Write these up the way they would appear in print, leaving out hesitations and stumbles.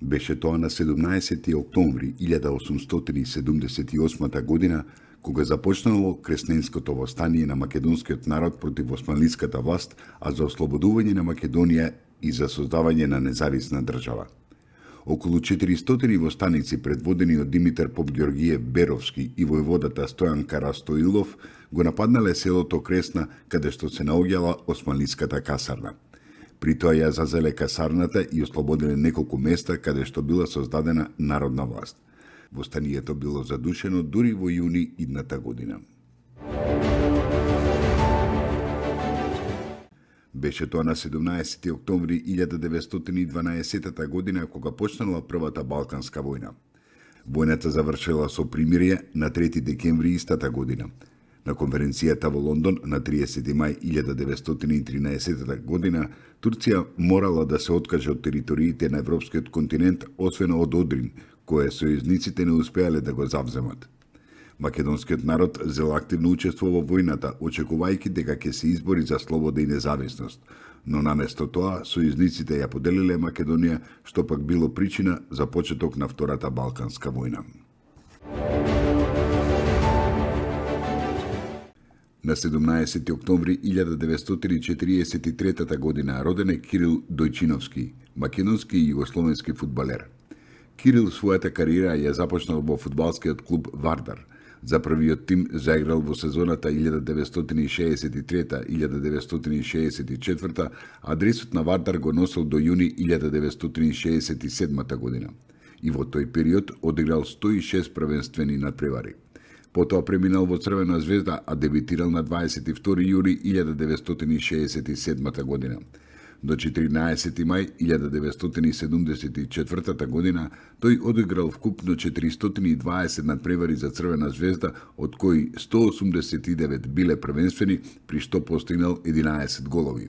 Беше тоа на 17. октомври 1878 година, кога започнало кресненското востание на македонскиот народ против османлиската власт, а за ослободување на Македонија и за создавање на независна држава. Околу 400 востаници, предводени од Димитар Поп-Георгиев Беровски и војводата Стојан Карастоилов, го нападнале селото Кресна, каде што се наоѓала османлиската касарна. При тоа ја зазеле касарната и ослободиле неколку места каде што била создадена народна власт. Востанието било задушено дури во јуни идната година. Беше тоа на 17. октомври 1912 година кога почнала првата Балканска војна. Војната завршила со примирие на 3 декември истата година. На конференцијата во Лондон на 30 мај 1913 година Турција морала да се откаже од териториите на европскиот континент, освен од Одрин, кое сојузниците не успеале да го завземат. Македонскиот народ зел активно учество во војната, очекувајќи дека ќе се избори за слобода и независност, но наместо тоа сојузниците ја поделиле Македонија, што пак било причина за почеток на Втората Балканска војна. На 17. октомври 1943 година роден е Кирил Дојчиновски, македонски и југословенски фудбалер. Кирил својата кариера ја започнал во фудбалскиот клуб Вардар. За првиот тим заиграл во сезоната 1963-1964, адресот на Вардар го носил до јуни 1967 година. И во тој период одиграл 106 првенствени надпревари. Потоа преминал во Црвена звезда, а дебитирал на 22 јули 1967 година. До 14 мај 1974 година тој одиграл вкупно 420 надпревари за Црвена звезда, од кои 189 биле првенствени, при што постигнал 11 голови.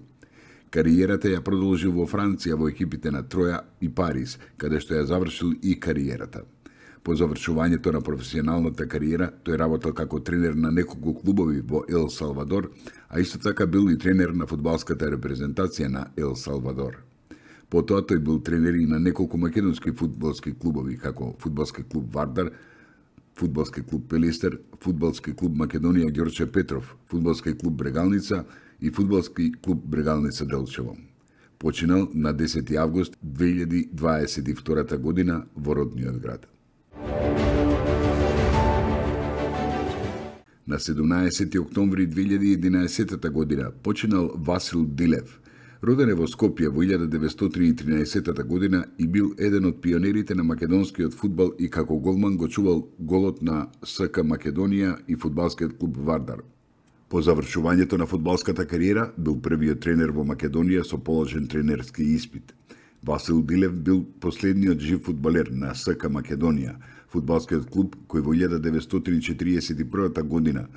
Кариерата ја продолжил во Франција во екипите на Троја и Париз, каде што ја завршил и кариерата. По завршувањето на професионалната кариера, тој работел како тренер на неколку клубови во Ел Салвадор, а исто така бил и тренер на фудбалската репрезентација на Ел Салвадор. Потоа тој бил тренер и на неколку македонски фудбалски клубови, како фудбалски клуб Вардар, фудбалски клуб Пелистер, фудбалски клуб Македонија Ѓорче Петров, фудбалски клуб Брегалница и фудбалски клуб Брегалница Делчево. Починал на 10 август 2022 година во родниот град. На 17. октомври 2011 година починал Васил Дилев. Роден е во Скопје во 1913 година и бил еден од пионерите на македонскиот фудбал и како голман го чувал голот на СК Македонија и фудбалскиот клуб Вардар. По завршувањето на фудбалската кариера бил првиот тренер во Македонија со положен тренерски испит. Васил Дилев бил последниот жив фудбалер на СК Македонија, фудбалскиот клуб кој во 1941 година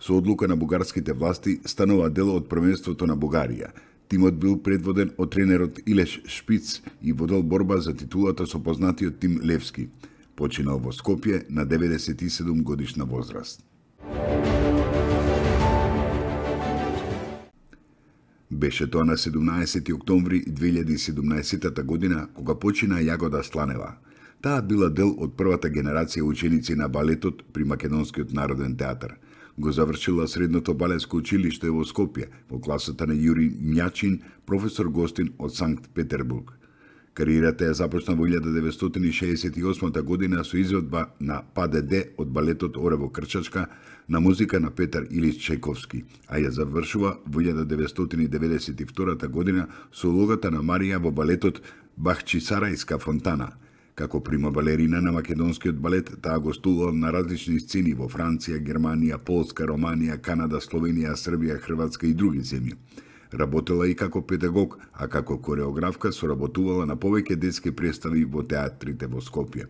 со одлука на бугарските власти станува дел од првенството на Бугарија. Тимот бил предводен од тренерот Илеш Шпиц и водел борба за титулата со познатиот тим Левски. Починал во Скопје на 97 годишна возраст. Беше тоа на 17. октомври 2017 година кога почина Јагода Сланева. Таа била дел од првата генерација ученици на балетот при Македонскиот народен театар. Го завршила средното балетско училиште во Скопје, во класата на Јури Мјачин, професор гостин од Санкт Петербург. Кариерата ја започна во 1968 година со изведба на ПДД од балетот Орево Крчачка на музика на Петар Илич Чајковски, а ја завршува во 1992 година со улогата на Марија во балетот Бахчисарајска фонтана. Како прима балерина на македонскиот балет, таа гостувала на различни сцени во Франција, Германија, Полска, Романија, Канада, Словенија, Србија, Хрватска и други земји. Работела и како педагог, а како кореографка соработувала на повеќе детски представи во театрите во Скопје,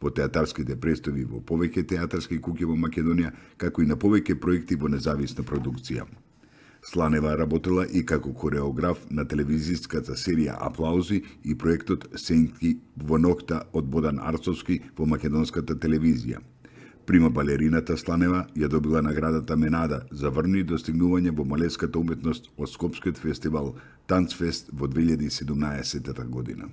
во театарските представи во повеќе театарски куќи во Македонија, како и на повеќе проекти во независна продукција. Сланева работела и како кореограф на телевизиската серија Аплаузи и проектот Сенки во нокта од Бодан Арцовски во македонската телевизија. Прима балерината Сланева ја добила наградата Менада за врни достигнување во малеската уметност од Скопскиот фестивал Танцфест во 2017 година.